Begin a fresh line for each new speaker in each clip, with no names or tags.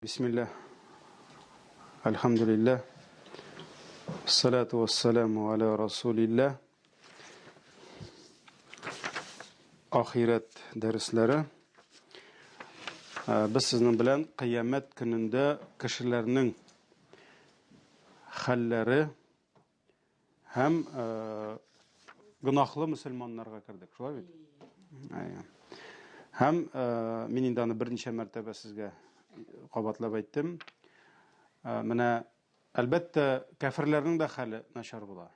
Бисмилла. Альхамдулилла. Салату вассаламу аля расулилла. Ахирәт дәресләре. Э, без сезнең белән кыямәт көнендә кешеләрнең хәлләре Һәм э, гөнаһлы мөселманнарга кердек, шулай бит? Әйе. Һәм э, мин инде аны берничә мәртәбә сезгә кабатлап әйттем. Э, менә әлбәттә кәферләрнең дә хәле начар була.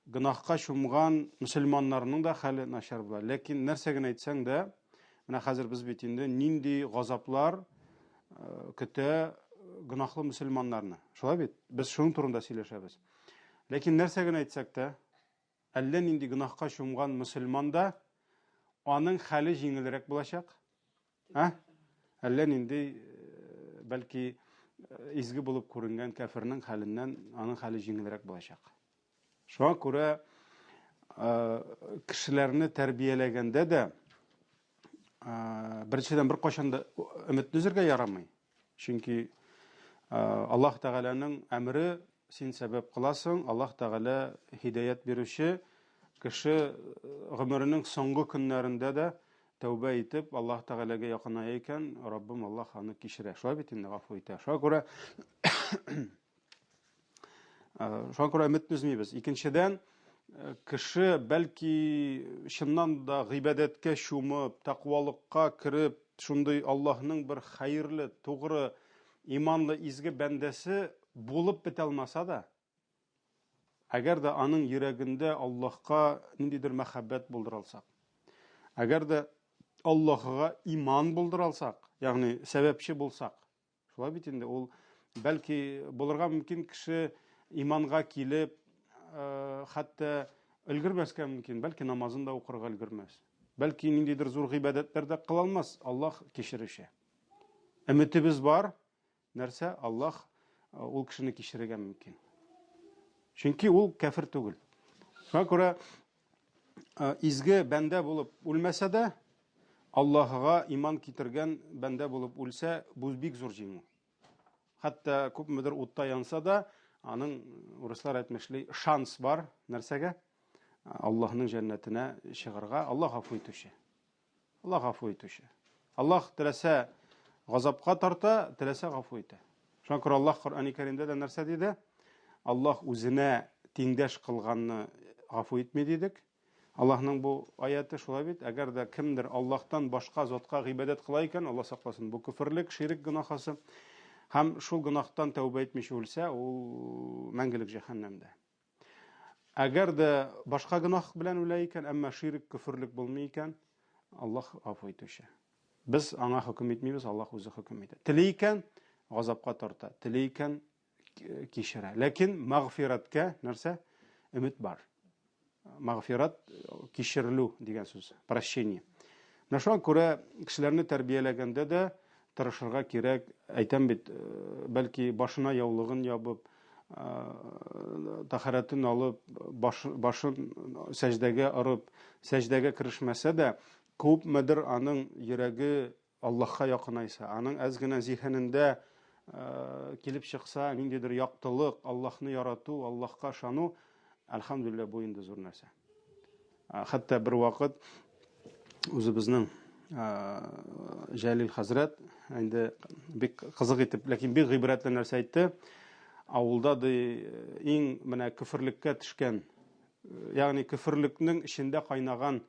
Гөнаһка чумган мөселманнарның да хәле начар була. Ләкин нәрсә генә әйтсәң дә, Менә хәзер без бит инде нинди газаплар э, көтә гөнаһлы мөселманнарны. Шулай бит? Без шуның турында сөйләшәбез. Ләкин нәрсә генә әйтсәк тә, әллә нинди гөнаһка чумган мөселман да аның хәле җиңелрәк булачак. Ә? Әллә нинди э, бәлки э, изге булып күренгән кәфернең хәленнән аның хәле җиңелрәк булачак. Шуңа күрә кешеләрне тәрбияләгәндә дә беренчедән беркайчан да өметне өзәргә ярамый. Чөнки Аллаһ Тәгаләнең әмере син сәбәп кыласың, Аллаһ Тәгалә һидаят бирүче кеше гомеренең соңгы көннәрендә дә тәүбә итеп Аллаһ Тәгаләгә якыная икән, Раббым Аллаһ аны кичерә. Шулай бит инде гафу итә. Шуңа күрә Шуңа күрә өметне өзмибез. Икенчедән, кеше бәлки чыннан да гыйбадәткә чумып, тәкъвалыкка кереп, шундый Аллаһның бер хәерле, тугры, иманлы, изге бәндәсе булып бетә алмаса да, әгәр дә аның йөрәгендә Аллаһка ниндидер мәхәббәт булдыра алсак, әгәр дә Аллаһыга иман булдыра алсак, ягъни сәбәпче булсак, Шулай бит инде ул бәлки булырга мөмкин кеше иманга килеп, э, хәтта өлгермәскә мөмкин, бәлки намазын да укырга өлгермәс. Бәлки ниндидер зур гыйбадәтләр дә кыла алмас, Аллаһ кичерүче. Өметебез бар, нәрсә? Аллаһ э, ул кешене кичерергә мөмкин. Чөнки ул кәфер түгел. Шуңа күрә э, изге бәндә булып үлмәсә дә, Аллаһыга иман китергән бәндә булып үлсә, бу бик зур җиңү. Хәтта күпмедер утта янса да, аның, урыслар әйтмешли, шанс бар нәрсәгә? Аллаһның җәннәтенә чыгарга. Аллаһ гафу итүче. Аллаһ гафу итүче. Аллаһ теләсә газапка тарта, теләсә гафу итә. Шуңа күрә Аллаһ Коръәни Кәримдә дә нәрсә диде? Аллаһ үзенә тиңдәш кылганны гафу итми дидек. Аллаһның бу аяте шулай бит, әгәр дә кемдер Аллаһтан башка затка гыйбадәт кыла икән, Аллаһ сакласын, бу көферлек, ширек гөнаһасы. Һәм шул гөнаһтан тәүбә итмичә үлсә, ул мәңгелек җәһәннәмдә. Әгәр дә башка гөнаһ белән үлә икән, әмма ширек, көферлек булмый икән, Аллаһ гафу итүче. Без аңа хөкем итмибез, Аллаһ үзе хөкем итә. Тели икән, газапка тарта, тели икән, кичерә. Ләкин мәгъфирәткә нәрсә? Өмет бар. Мәгъфирәт кичерелү дигән сүз, прощение. Менә шуңа күрә кешеләрне тәрбияләгәндә дә тырышырга кирәк. Әйтәм бит, э, бәлки башына яулыгын ябып, э, тәһарәтен алып, баш, башын сәҗдәгә орып, сәҗдәгә керешмәсә дә, күпмедер аның йөрәге Аллаһка якынайса, аның әз генә зиһенендә килеп чыкса ниндидер яктылык, Аллаһны ярату, Аллаһка ышану, әлхәмдүлилләһ, бу инде зур нәрсә. Хәтта бер вакыт үзебезнең Җәлил хәзрәт инде бик кызык итеп, ләкин бик гыйбрәтле нәрсә әйтте. Авылда ди иң менә көферлеккә төшкән, ягъни көферлекнең эчендә кайнаган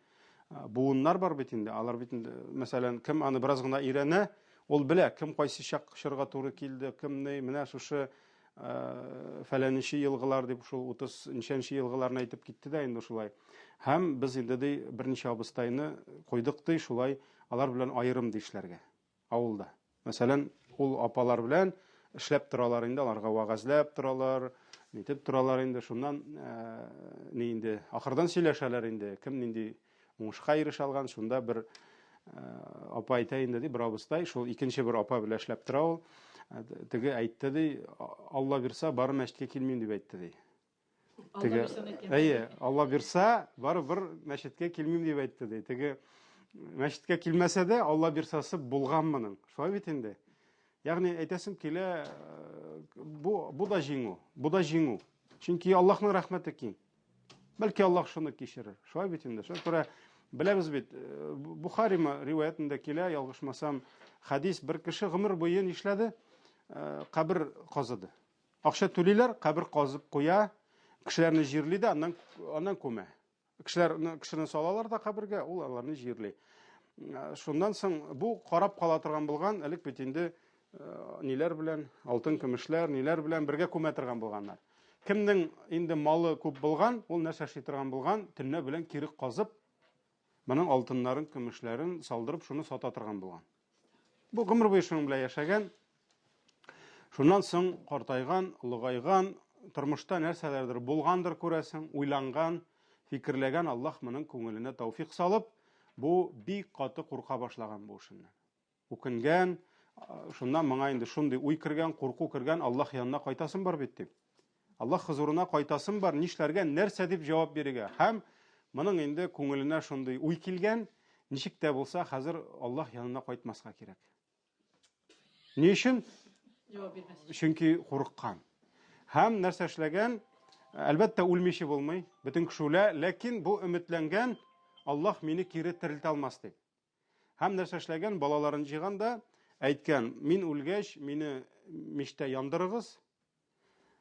буыннар бар бит инде. Алар бит инде, мәсәлән, кем аны бераз гына өйрәнә, ул белә, кем кайсы чак чорга туры килде, кем ни, менә шушы фәләненче елгылар дип шул 30 ничәнче елгыларны әйтеп китте дә инде шулай. Һәм без инде ди берничә абыстайны куйдык ди шулай алар белән аерым ди эшләргә. Авылда. Мәсәлән, ул апалар белән эшләп торалар инде, аларга вәгазьләп торалар, нитеп торалар инде. Шуннан ни инде, ахырдан сөйләшәләр инде, кем нинди уңышка ирешә алган. Шунда бер апа әйтә инде ди, бер абыстай, шул икенче бер апа белән эшләп тора ул. Теге әйтте ди, Алла бирса, бары мәчеткә килмим дип әйтте ди. Теге, әйе, Алла бирса, барыбер мәчеткә килмим дип әйтте ди. Теге мәчеткә килмәсә дә, Алла бирсасы булган моның. Шулай бит инде. Ягъни әйтәсем килә, бу бу да җиңү, бу да җиңү. Чөнки Аллаһның рәхмәте киң. Бәлки Аллаһ шуны кичерер. Шулай бит инде. Шуңа күрә беләбез бит, Бухари риваятендә килә, ялгышмасам, хәдис бер кеше гомер буе нишләде? Кабер казыды. Акча түлиләр, кабер казып куя, кешеләрне җирли дә, аннан аннан күмә. Кешеләрне кешене салалар да кабергә, ул аларны җирли. Шуннан соң бу карап кала торган булган, элек бит инде ниләр белән, алтын көмешләр, ниләр белән бергә күмә торган булганнар. Кемнең инде малы күп булган, ул нәрсә эшли торган булган, төнлә белән кире казып, моның алтыннарын, көмешләрен салдырып, шуны сата торган булган. Бу гомер буе шуның белән яшәгән. Шуннан соң картайган, олыгайган, тормышта нәрсәләрдер булгандыр күрәсең, уйланган, фикерләгән Аллаһ моның күңеленә тәүфик салып, бу бик каты курка башлаган бу эшеннән. Үкенгән, шуннан моңа инде шундый уй кергән, курку кергән, Аллаһ янына кайтасым бар бит дип. Аллаһ хозурына кайтасым бар, нишләргә, нәрсә дип җавап бирергә? Һәм моның инде күңеленә шундый уй килгән, ничек тә булса хәзер Аллаһ янына кайтмаска кирәк. Ни өчен?
Җавап бирмәс.
Чөнки курыккан. Һәм нәрсә эшләгән? Әлбәттә, үлмичә булмый. Бөтен кеше үлә, ләкин бу өметләнгән, Аллаһ мине кире терелтә алмас дип. Һәм нәрсә эшләгән? Балаларын җыйган да әйткән, мин үлгәч, мине мичтә яндырыгыз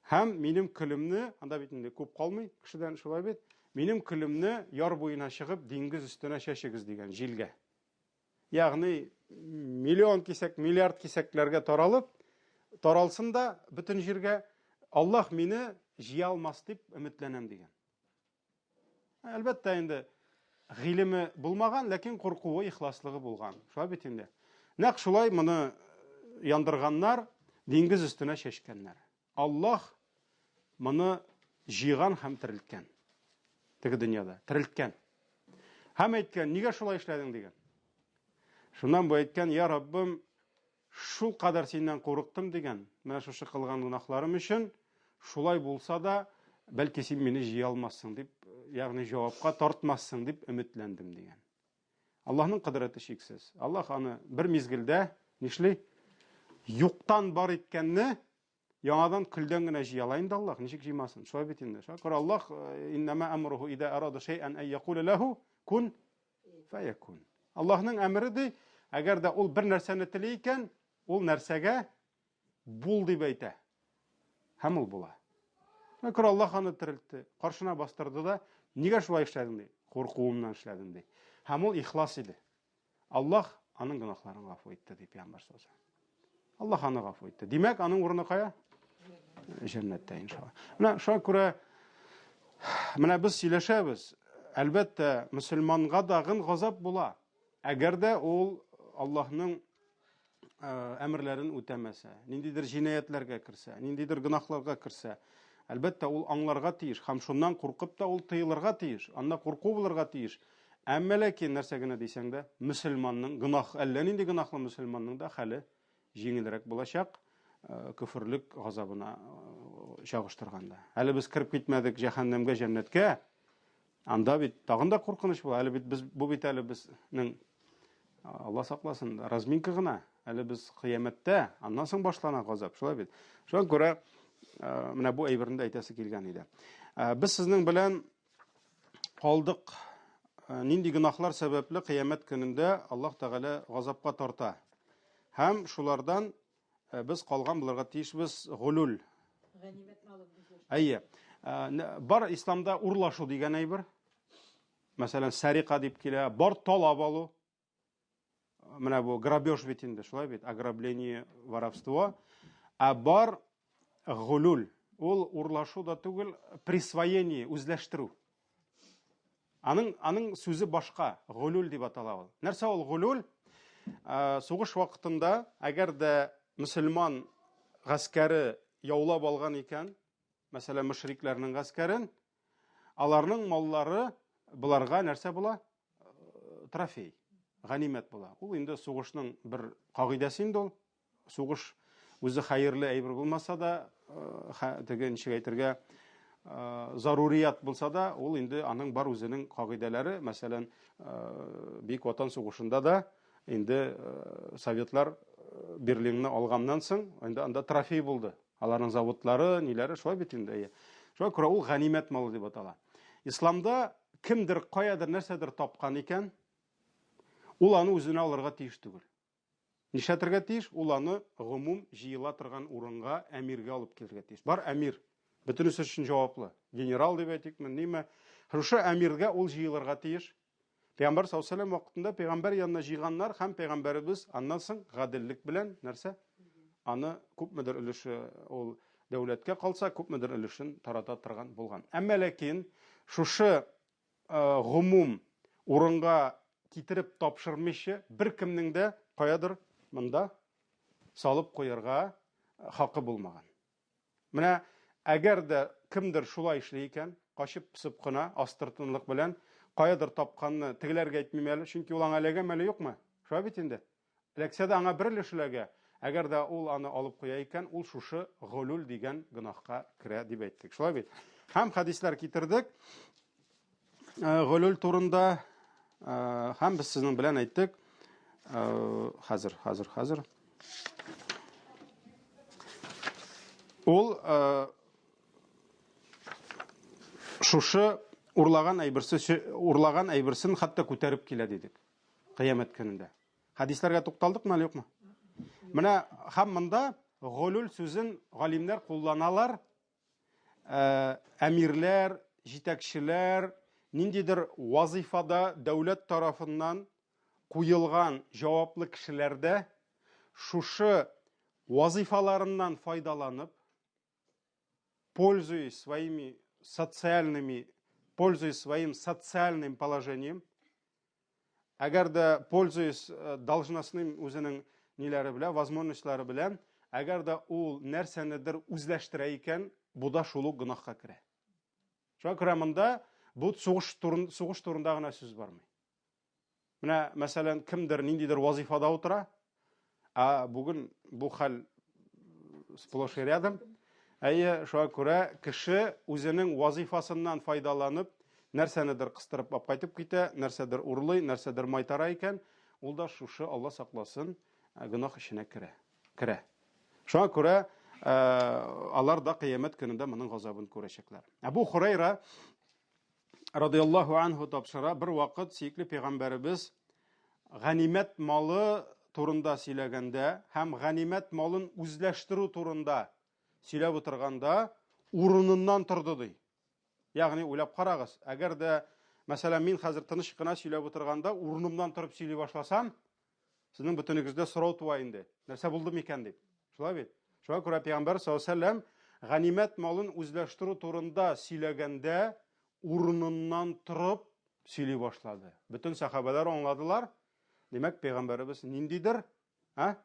һәм минем көлемне, анда бит инде күп калмый кешедән, шулай бит, минем көлемне яр буена чыгып, диңгез өстенә чәчегез дигән, җилгә. Ягъни миллион кисәк, миллиард кисәкләргә таралып, таралсын да бөтен җиргә, Аллаһ мине җыя алмас дип өметләнәм дигән. Әлбәттә инде гыйлеме булмаган, ләкин куркуы, ихласлыгы булган. Шулай бит инде. Нәкъ шулай моны яндырганнар, диңгез өстенә чәчкәннәр. Аллаһ моны җыйган һәм терелткән. Теге дөньяда терелткән. Һәм әйткән, нигә шулай эшләдең дигән. Шуннан бу әйткән, я Раббым, шул кадәр синнән курыктым дигән, менә шушы кылган гөнаһларым өчен, шулай булса да, бәлки син мине җыя алмассың дип, ягъни җавапка тартмассың дип өметләндем дигән. Аллаһның кодрәте чиксез. Аллаһ аны бер мизгелдә нишли? Юктан бар иткәнне яңадан көлдән генә җыя ала инде Аллаһ, ничек җыймасын? Шулай бит инде. Шуңа күрә Аллаһ э, иннәмә әмруху идә арада шәйән әй якуле ләһу кун фәякун. Аллаһның әмере ди, әгәр дә ул бер нәрсәне тели икән, ул нәрсәгә бул дип әйтә. Һәм ул була. Шуңа күрә Аллаһ аны терелтте, каршына бастырды да, нигә шулай эшләдең ди? Куркуымнан эшләдем ди. Һәм ул ихлас иде. Аллаһ аның гөнаһларын гафу итте, ди пәйгамбәр саллаллаһу Аллаһ аны гафу итте. Димәк, аның урыны кая? Җәннәттә, иншалла. Менә шуңа күрә менә без сөйләшәбез. Әлбәттә, мөселманга дагын газап була. Әгәр дә ул Аллаһның әмерләрен үтәмәсә, ниндидер җинаятьләргә керсә, ниндидер гөнаһларга керсә, әлбәттә, ул аңларга тиеш һәм шуннан куркып та ул тыелырга тиеш, анда курку булырга тиеш. Әмма ләкин нәрсә генә дисәң дә, мөселманның гөнаһ, әллә нинди гөнаһлы мөселманның да хәле җиңелрәк булачак, көферлек газабына чагыштырганда. Әле без кереп китмәдек җәһәннәмгә, җәннәткә. Анда бит тагын да куркыныч була. Әле бит без бу бит әле безнең Алла сакласын, разминка гына. Әле без кыямәттә, аннан соң башлана газап, шулай бит. Шуңа күрә менә бу әйберне дә әйтәсе килгән иде. Без сезнең белән калдык. Нинди гөнаһлар сәбәпле кыямәт көнендә Аллаһ Тәгалә газапка тарта. Һәм шулардан без калган булырга тиешбез гулюл.
Ганимәт малын үзләштерү.
Әйе. Бар исламда урлашу дигән әйбер. Мәсәлән, сәрика дип килә, бар талап алу. Менә бу грабеж бит инде, шулай бит, ограбление, воровство. Ә бар гулюл. Ул урлашу да түгел, присвоение, үзләштерү. Аның аның сүзе башка, гулюл дип атала ул. Нәрсә ул гулюл? Сугыш вакытында, әгәр дә мөселман гаскәре яулап алган икән, мәсәлән, мөшрикләрнең гаскәрен, аларның маллары боларга нәрсә була? Трофей, ганимәт була. Ул инде сугышның бер кагыйдәсе инде ул. Сугыш үзе хәерле әйбер булмаса да, теге ничек әйтергә, зарурият булса да, ул инде аның бар үзенең кагыйдәләре, мәсәлән, Бөек Ватан сугышында да инде советлар Берлинны алганнан соң, инде анда трофей булды. Аларның заводлары, ниләре шулай бит инде. Әйе. Шуңа күрә ул ганимәт малы дип атала. Исламда кемдер каядыр нәрсәдер тапкан икән, ул аны үзенә алырга тиеш түгел. Нишләтергә тиеш? Ул аны гомум җыела торган урынга, әмиргә алып килергә тиеш. Бар әмир, бөтенесе өчен җаваплы. Генерал дип әйтикме, ниме? Шушы әмиргә ул җыелырга тиеш. Пәйгамбәр саллаллаһу алейһи вакытында пәйгамбәр янына җыйганнар һәм пәйгамбәребез аннан соң гаделлек белән нәрсә? Аны күпмедер өлеше ул дәүләткә калса, күпмедер өлешен тарата торган булган. Әмма ләкин шушы гомум урынга китереп тапшырмыйча беркемнең дә каядыр монда салып куярга хакы булмаган. Менә әгәр дә кемдер шулай эшли икән, качып-пысып кына, астыртынлык белән, каядыр тапканны тегеләргә әйтмим әле, чөнки ул аңа эләгәме әле юкмы? Шулай бит инде. Эләксә дә аңа бер өлеш эләгә. Әгәр дә ул аны алып куя икән, ул шушы голюл дигән гөнаһка керә дип әйттек. Шулай бит. Һәм хәдисләр китердек. Голюл турында һәм без сезнең белән әйттек. Хәзер, хәзер, хәзер. Ул шушы урлаган әйберсе урлаган әйберсен хәтта күтәреп килә дидек. Кыямәт көнендә. Хәдисләргә тукталдыкмы әле юкмы? Менә һәм монда голюл сүзен галимнәр кулланалар. Әмирләр, җитәкчеләр, ниндидер вазифада дәүләт тарафыннан куелган җаваплы кешеләрдә шушы вазифаларыннан файдаланып, пользуясь своими социальными, пользуясь своим социальным положением, әгәр дә пользуясь должностным үзенең ниләре белән, возможностьлары белән, әгәр дә ул нәрсәнедер үзләштерә икән, бу да шул ук гөнаһка керә. Шуңа күрә монда бу сугыш турын, сугыш турында гына сүз бармый. Менә, мәсәлән, кемдер ниндидер вазифада утыра, ә бүген бу хәл сплошь и рядом. Әйе, шуңа күрә кеше үзенең вазифасыннан файдаланып, нәрсәнедер кыстырып алып кайтып китә, нәрсәдер урлый, нәрсәдер майтара икән, ул да шушы Алла сакласын, гөнаһ эченә керә. Керә. Шуңа күрә алар да кыямәт көнендә моның газабын күрәчәкләр. Әбу Хурайра радиаллаһу анһу тапшыра, бер вакыт сөекле пәйгамбәребез ганимәт малы турында сөйләгәндә һәм ганимәт малын үзләштерү турында сөйләп утырганда урыныннан торды ди. Ягъни уйлап карагыз, әгәр дә мәсәлән мин хәзер тыныч кына сөйләп утырганда урынымнан торып сөйли башласам, Сезнең бөтенегездә сорау туа инде. Нәрсә булды микән дип. Шулай бит? Шуңа күрә Пәйгамбәр саллаллаһу алейһи вәсәлләм ганимәт малын үзләштерү турында сөйләгәндә урыныннан торып сөйли башлады. Бөтен сәхабәләр аңладылар. Димәк, пәйгамбәребез ниндидер, ә?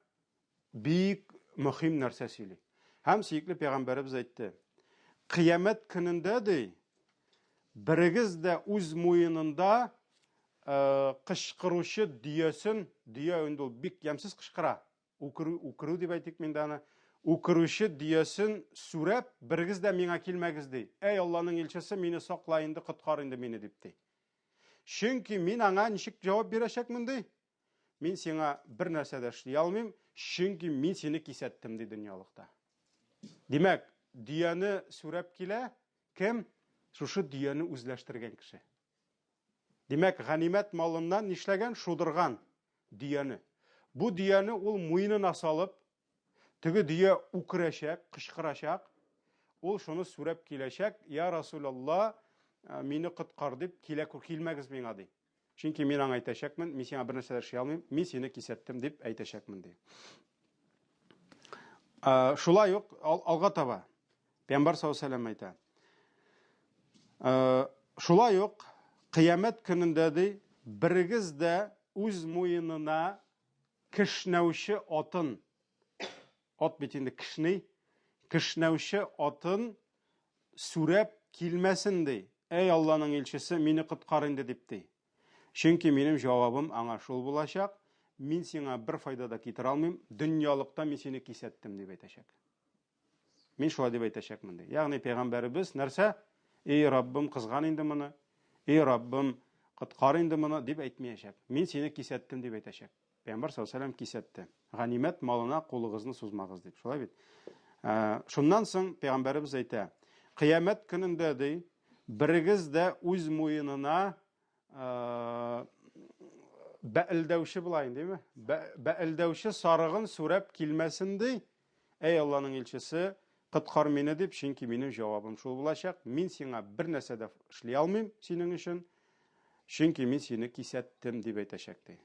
Бик мөһим нәрсә сөйли. Һәм сөекле пәйгамбәребез әйтте: Кыямәт көнендә ди, берегез дә үз муенында кычкыручы дөясен, дөя инде ул бик ямьсез кычкыра, үкерү, үкерү дип әйтик мин дә аны, үкерүче дөясен сүрәп, берегез дә миңа килмәгез ди. Әй Алланың илчесе, мине сакла инде, коткар инде мине дип ди. Чөнки мин аңа ничек җавап бирәчәкмен ди? Мин сиңа бер нәрсә дә эшли алмыйм, чөнки мин сине кисәттем ди дөньялыкта. Димәк, дөяне сүрәп килә кем? Шушы дөяне үзләштергән кеше. Димәк, ганимәт малыннан нишләгән? Шудырган дөяне. Бу дөяне ул муенына салып, теге дөя үкерәчәк, кычкырачак. Ул шуны сүрәп киләчәк, я Расулалла, мине коткар дип, килә күр, килмәгез миңа ди. Чөнки мин аңа әйтәчәкмен, мин сиңа бер нәрсә дә эшли алмыйм, мин сине кисәттем дип әйтәчәкмен ди. Шулай ук алга таба Пәйгамбәр саллаллаһу алейһи әйтә. Шулай ук кыямәт көнендә ди, берегез дә үз муенына кешнәүче атын, ат бит инде кешни, кешнәүче атын сүрәп килмәсен ди. Әй Алланың илчесе, мине коткар инде дип ди. Чөнки минем җавабым аңа шул булачак, мин сиңа бер файда да китерә алмыйм, дөньялыкта мин сине кисәттем дип әйтәчәк. Мин шулай дип әйтәчәкмен ди. Ягъни пәйгамбәребез нәрсә? Эй Раббым, кызган инде моны. Эй Раббым, коткар инде моны дип әйтмәячәк. Мин сине кисәттем дип әйтәчәк. Пәйгамбәр саллаллаһу алейһи вәсәлләм кисәтте. Ганимәт малына кулыгызны сузмагыз дип. Шулай бит? Шуннан соң пәйгамбәребез әйтә, кыямәт көнендә ди, берегез дә үз муенына бәэлдәүче була инде, димме? Бәэлдәүче сарыгын сүрәп килмәсен ди. Әй Алланың илчесе, коткар мине дип, чөнки минем җавабым шул булачак. Мин сиңа бер нәрсә дә эшли алмыйм синең өчен, чөнки мин сине кисәттем дип әйтәчәк ди.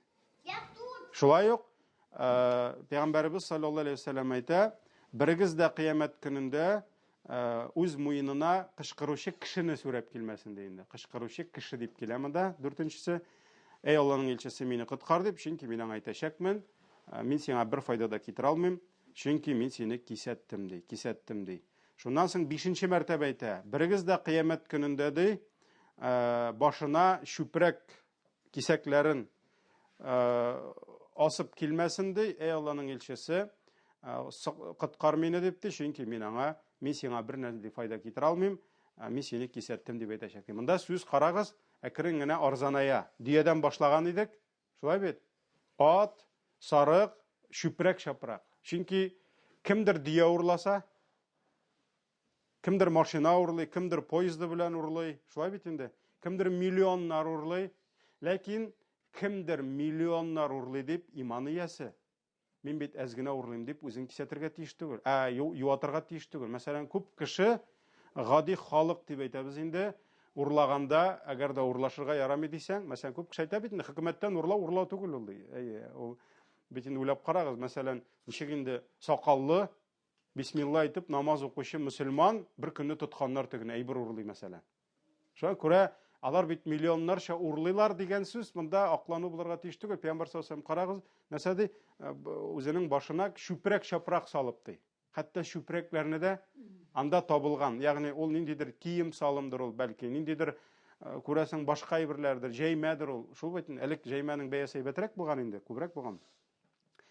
Шулай ук Пәйгамбәребез саллаллаһу алейһи вәсәлләм әйтә, берегез дә кыямәт көнендә үз муенына кычкыручы кешене сүрәп килмәсен ди инде. Кычкыручы кеше дип килә монда, дүртенчесе. Әй Алланың илчесе, мине коткар дип, чөнки мин аңа әйтәчәкмен, мин сиңа бер файда да китерә алмыйм, чөнки мин сине кисәттем ди, кисәттем ди. Шуннан соң бишенче мәртәбә әйтә, берегез дә кыямәт көнендә ди, башына чүпрәк кисәкләрен асып килмәсен ди, әй Алланың илчесе, коткар мине дип ди, чөнки мин аңа, мин сиңа бер нинди файда китерә алмыйм, мин сине кисәттем дип әйтәчәк. Монда сүз карагыз, әкрен генә арзаная. Дөядән башлаган идек, шулай бит? Ат, сарык, чүпрәк-чапрак. Чөнки кемдер дөя урласа, Кемдер машина урлый, кемдер поезды белән урлый, шулай бит инде. Кемдер миллионнар урлый. Ләкин кемдер миллионнар урлый дип иман иясе. Мин бит әз генә урлыйм дип үзен кисәтергә тиеш түгел. Ә юатырга тиеш түгел. Мәсәлән, күп кеше гади халык дип әйтәбез инде, урлаганда, әгәр дә урлашырга ярамый дисәң, мәсәлән, күп кеше әйтә бит инде, хөкүмәттән урлау урлау түгел ул ди. Әйе, ул бит инде уйлап карагыз, мәсәлән, ничек инде сакаллы Бисмилла әйтеп намаз укучы мөселман бер көнне тотканнар тегене әйбер урлый мәсәлән. Шуңа күрә алар бит миллионнарча урлыйлар дигән сүз монда аклану булырга тиеш түгел. Пәйгамбәр саллаллаһу алейһи карагыз, нәрсә ди? Э, үзенең башына чүпрәк-чапрак салып ди. Хәтта чүпрәкләрне дә анда табылган. Ягъни ул ниндидер кием салымдыр ул, бәлки ниндидер э, күрәсең башка әйберләрдер, җәймәдер ул. Шул бит элек җәймәнең бәясе әйбәтрәк булган инде, күбрәк булган.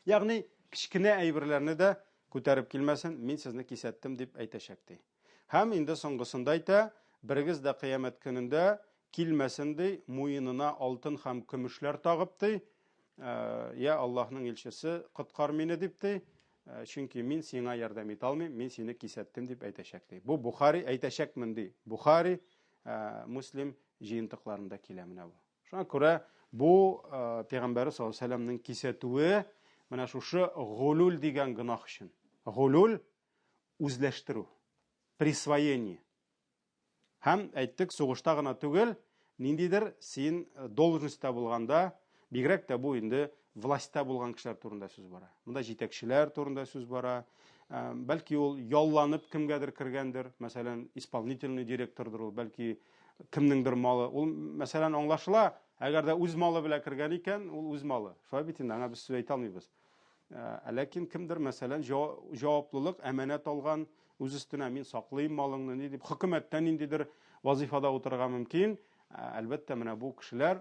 Ягъни кечкенә әйберләрне дә күтәреп килмәсен, мин сезне кисәттем дип әйтәчәк ди. Һәм инде соңгысында әйтә, берегез дә кыямәт көнендә килмәсен ди, муенына алтын һәм көмешләр тагып ди, э, я Аллаһның илчесе, коткар мине дип ди, э, чөнки мин сиңа ярдәм итә алмыйм, мин сине кисәттем дип әйтәчәк ди. Бу Бухари әйтәчәкмен ди. Бухари, э, Муслим җыентыкларында килә менә бу. Шуңа күрә бу пәйгамбәре саллаллаһу алейһи вәсәлләмнең кисәтүе менә шушы гулул дигән гөнаһ өчен. Гулул үзләштерү, присвоение. Һәм әйттек, сугышта гына түгел, ниндидер син должностьта булганда, бигрәк тә бу инде властьта булган кешеләр турында сүз бара. Монда җитәкчеләр турында сүз бара. Бәлки ул ялланып кемгәдер кергәндер, мәсәлән, исполнительный директордыр ул, бәлки кемнеңдер малы. Ул, мәсәлән, аңлашыла, әгәр дә үз малы белән кергән икән, ул үз малы. Шулай бит инде, аңа без сүз әйтә алмыйбыз. Ә ләкин кемдер, мәсәлән, җаваплылык, әманәт алган, үз өстенә мин саклыйм малыңны, ни дип, хөкүмәттә ниндидер вазифада утырырга мөмкин. Әлбәттә, менә бу кешеләр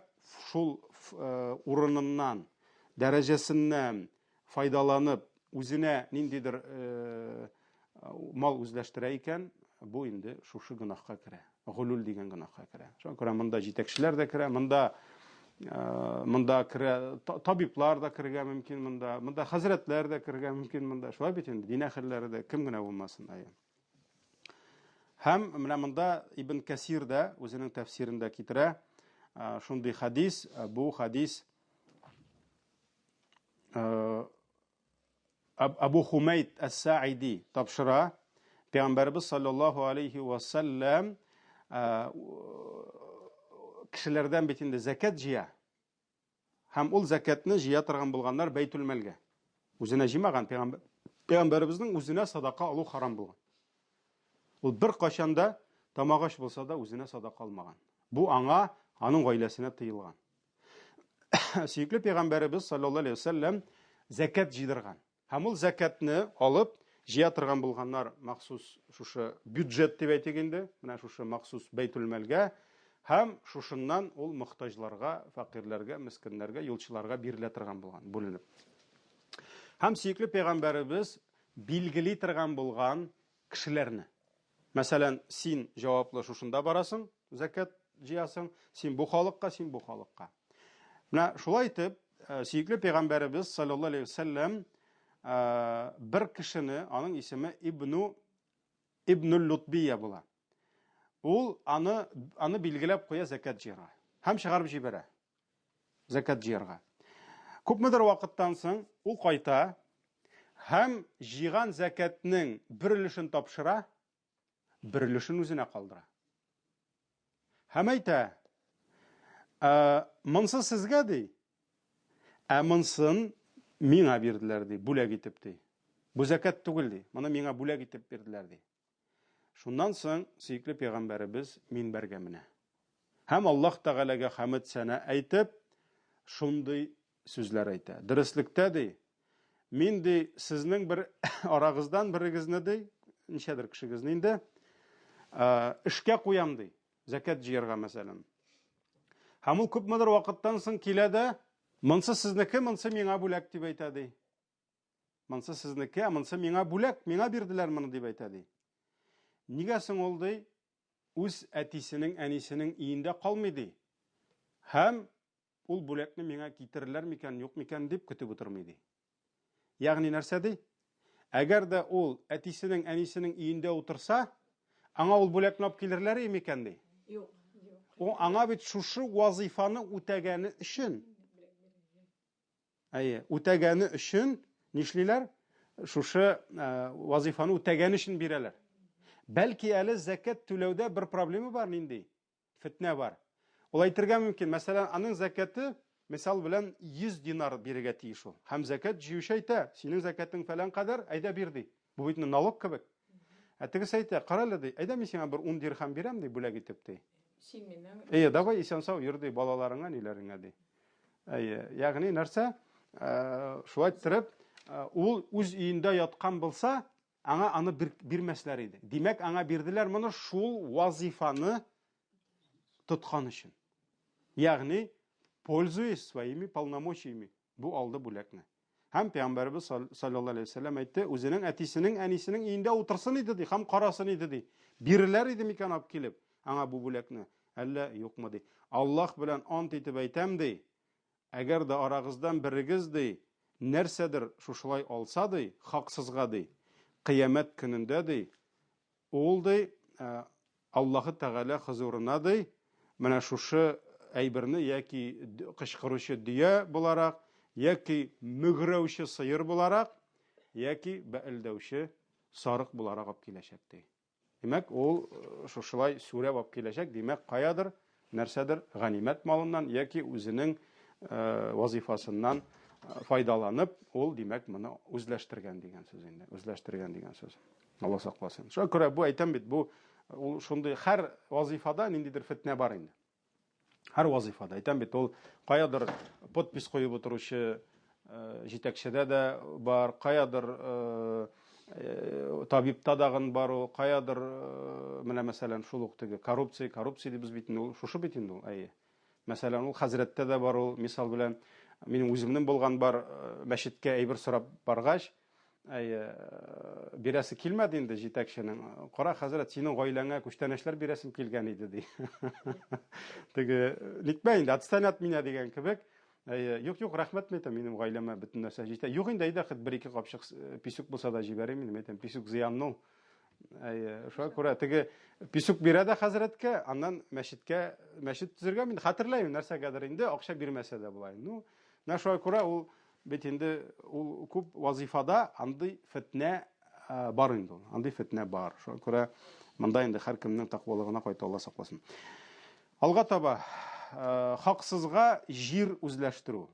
шул урыныннан, дәрәҗәсеннән файдаланып, үзенә ниндидер мал үзләштерә икән, бу инде шушы гөнаһка керә. Гулул дигән гөнаһка керә. Шуңа күрә монда җитәкчеләр дә керә, монда монда керә, табиблар да керергә мөмкин монда, монда хәзрәтләр дә керергә мөмкин монда. Шулай бит инде, дин әһелләре дә кем генә булмасын. Әйе. Һәм менә монда Ибн Кәсир дә үзенең тәфсирендә китерә шундый хадис, бу хадис Абу Хумайд Әс-Саиди тапшыра. Пәйгамбәрбез саллаллаһу алейхи ва саллям кешеләрдән бит инде зәкят җыя. Һәм ул зәкятны җыя торган булганнар бәйтүлмәлгә. Үзенә җыймаган пәйгамбәр. Пәйгамбәребезнең үзенә садака алу харам булган. Ул бер кайчан да тамагач булса да үзенә садака алмаган. Бу аңа, аның гаиләсенә тыелган. Сөекле пәйгамбәребез саллаллаһу алейһи вәсәлләм зәкят җыйдырган. Һәм ул зәкятне алып җыя торган булганнар махсус шушы бюджет дип әйтик инде, менә шушы махсус бәйтүлмәлгә һәм шушыннан ул мохтаҗларга, фәкыйрьләргә, мескеннәргә, юлчыларга бирелә торган булган, бүленеп. Һәм сөекле пәйгамбәребез билгели торган булган кешеләрне. Мәсәлән, син җаваплы шушында барасың, зәкят җыясың, син бу халыкка, син бу халыкка. Менә шулай итеп, Сөекле пәйгамбәребез саллаллаһу алейһи вәсәлләм бер кешене, аның исеме Ибну Ибнуль Лутбия була. Ул аны аны билгеләп куя зәкят җыярга һәм чыгарып җибәрә. Зәкят җыярга. Күпмедер вакыттан соң ул кайта һәм җыйган зәкятнең бер өлешен тапшыра, бер өлешен үзенә калдыра. Һәм әйтә, ә, монсы сезгә ди, ә монсын миңа бирделәр ди, бүләк итеп ди. Бу зәкят түгел ди, моны миңа бүләк итеп бирделәр ди. Шуннан соң сөекле пәйгамбәребез минбәргә менә. Һәм Аллаһ Тәгаләгә хәмд сәнә әйтеп, шундый сүзләр әйтә. Дөреслектә ди, мин ди, сезнең бер арагыздан берегезне ди, ничәдер кешегезне инде, эшкә куям ди, зәкят җыярга мәсәлән. Һәм ул күпмедер вакыттан соң килә дә, монсы сезнеке, монсы миңа бүләк дип әйтә ди. Монсы сезнеке, ә монсы миңа бүләк, миңа бирделәр моны дип әйтә ди. Нигә соң ул ди, үз әтисенең, әнисенең өендә калмый ди. Һәм ул бүләкне миңа китерерләр микән, юк микән дип көтеп утырмый ди. Ягъни нәрсә ди? Әгәр дә ул әтисенең, әнисенең өендә утырса, аңа ул бүләкне алып килерләр микән ди?
Юк.
Ул аңа бит шушы вазыйфаны үтәгәне өчен. Әйе, үтәгәне өчен нишлиләр? Шушы э, вазыйфаны үтәгән өчен бирәләр. Бәлки әле зәкят түләүдә бер проблема бар нинди? Фетнә бар. Ул әйтергә мөмкин, мәсәлән, аның зәкяте мисал белән 100 динар бирергә тиеш ул. Һәм зәкят җыючы әйтә, синең зәкятең фәлән кадәр, әйдә бир ди. Бу бит налог кебек. Ә тегесе әйтә, кара әле ди, әйдә мин сиңа бер 10 дирхам бирәм ди, бүләк итеп ди.
Син минем.
Әйе, давай исән-сау йөр ди, балаларыңа, ниләреңә ди. Әйе, ягъни нәрсә? Э, шулай иттереп, э, ул үз өендә яткан булса, аңа аны бирмәсләр иде. Димәк, аңа бирделәр моны шул вазифаны тоткан өчен. Ягъни, пользуясь своими полномочиями, бу алды бүләкне. Һәм пәйгамбәребез саллаллаһу алейһи вәсәлләм әйтте, үзенең әтисенең, әнисенең өендә утырсын иде ди, һәм карасын иде ди. Биреләр иде микән алып килеп аңа бу бүләкне, әллә юкмы ди. Аллаһ белән ант итеп әйтәм ди, әгәр дә арагыздан берегез ди, нәрсәдер шушылай алса ди, хаксызга ди, кыямәт көнендә ди, Ул, ди, Аллаһы Тәгалә хозурына, ди, менә шушы әйберне яки кычкыручы дөя буларак, яки мөгрәүче сыер буларак, яки бәэлдәүче сарык буларак алып киләчәк, ди. Димәк, ул шушылай сүрәп алып киләчәк, димәк, каядыр нәрсәдер ганимәт малыннан яки үзенең вазифасыннан файдаланып, ул, димәк, моны үзләштергән дигән сүз инде. Үзләштергән дигән сүз. Алла сакласын. Шуңа күрә бу әйтәм бит, бу ул шундый һәр вазифада ниндидер фетнә бар инде. Һәр вазифада әйтәм бит, ул каядыр подпись куеп утыручы җитәкчедә дә бар, каядыр табибта дагын бар ул, каядыр менә мәсәлән шул ук теге коррупция, коррупция дибез бит инде ул, шушы бит инде ул, әйе. Мәсәлән, ул хәзрәттә дә бар ул, мисал белән, минем үземнең булган бар, мәчеткә әйбер сорап баргач, әйе, бирәсе килмәде инде җитәкченең. Кара, хәзрәт, синең гаиләңә күчтәнәчләр бирәсем килгән иде, ди. Теге, нитмә инде, отстань от меня дигән кебек. Әйе, юк, юк, рәхмәт, мин әйтәм, минем гаиләмә бөтен нәрсә җитә. Юк инде, әйдә, хет бер-ике капчык писүк булса да җибәрим инде, мин әйтәм, писүк зыянлы ул. Әйе, шуңа күрә теге писүк бирә дә хәзрәткә, аннан мәчеткә, мәчет төзергә мин хәтерләмим, нәрсәгәдер инде акча бирмәсә дә була. Ну, менә шуңа күрә ул бит инде ул күп вазифада андый фетнә бар инде ул. Андый фетнә бар. Шуңа күрә монда инде һәркемнең тәкъвалыгына кайта, Алла сакласын. Алга таба, хаксызга җир үзләштерү.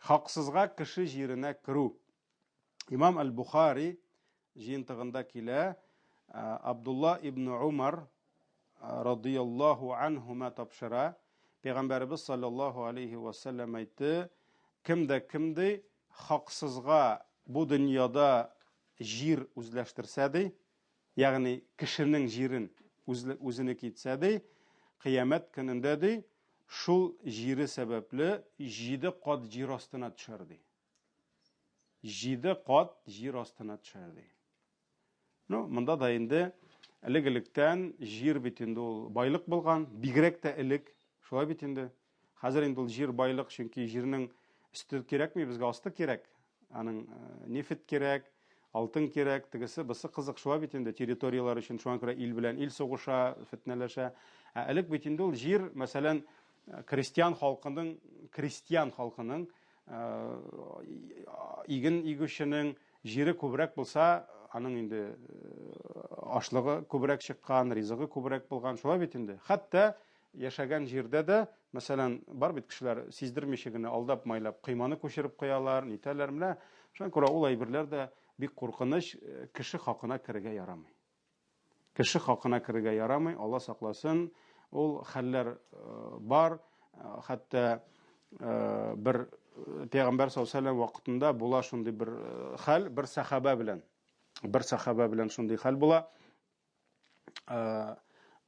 Хаксызга кеше җиренә керү. Имам Әл-Бухари җыентыгында килә, Абдулла ибн Умар радияллаһу анһума тапшыра, Пәйгамбәребез саллаллаһу алейхи ва саллям әйтте, кем дә кем ди, хаксызга бу дөньяда җир үзләштерсә ди, ягъни кешенең җирен үзенеке итсә ди, кыямәт көнендә ди, шул җире сәбәпле җиде кат җир астына төшәр ди. Җиде кат җир астына төшәр ди. Ну, монда да инде элек-электән җир бит инде ул байлык булган, бигрәк тә элек, шулай бит инде. Хәзер инде ул җир байлык, чөнки җирнең Өсте кирәкми, безгә асты кирәк. Аның нефть кирәк, алтын кирәк, тегесе, бусы кызык. Шулай бит инде территорияләр өчен, шуңа күрә ил белән ил сугыша, фетнәләшә. Ә элек бит инде ул җир, мәсәлән, крестьян халкының, крестьян халкының иген игүченең җире күбрәк булса, аның инде ашлыгы күбрәк чыккан, ризыгы күбрәк булган. Шулай бит инде. Хәтта яшәгән җирдә дә, мәсәлән, бар бит кешеләр сиздермичә генә алдап-майлап койманы күчереп куялар, нитәләр. Менә шуңа күрә ул әйберләр дә бик куркыныч, кеше хакына керергә ярамый. Кеше хакына керергә ярамый, Алла сакласын, ул хәлләр бар. Хәтта бер пәйгамбәр саллаллаһу алейһи вәсәлләм вакытында була шундый бер хәл, бер сахаба белән. Бер сахаба белән шундый хәл була.